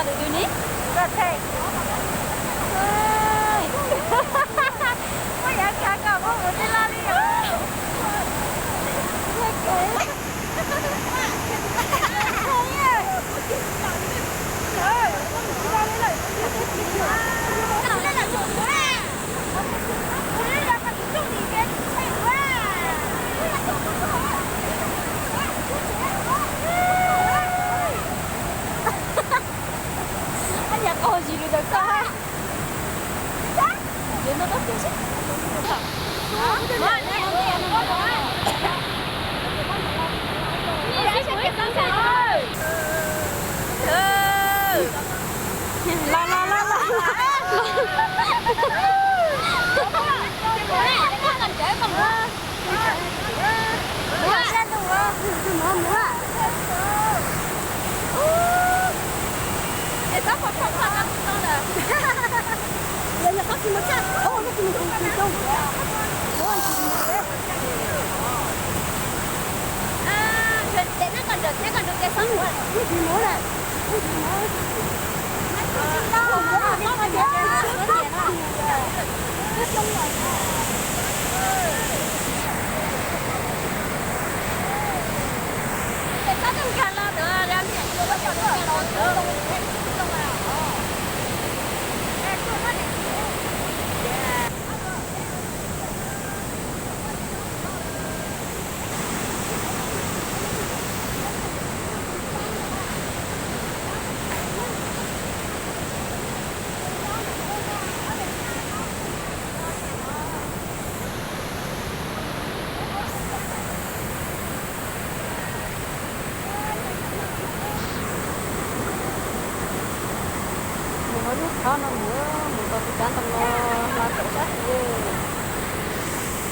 Tus ni, koj thej. Muaj yav kav kom muaj mus tej laj li. Ab, nyab qau zis lus ntawm koj. Yuav noj koj tias seb. Los los los los. Mus hauv lub qhov no mus, mus tau tus cov ntoo no, hla tawm sab tid.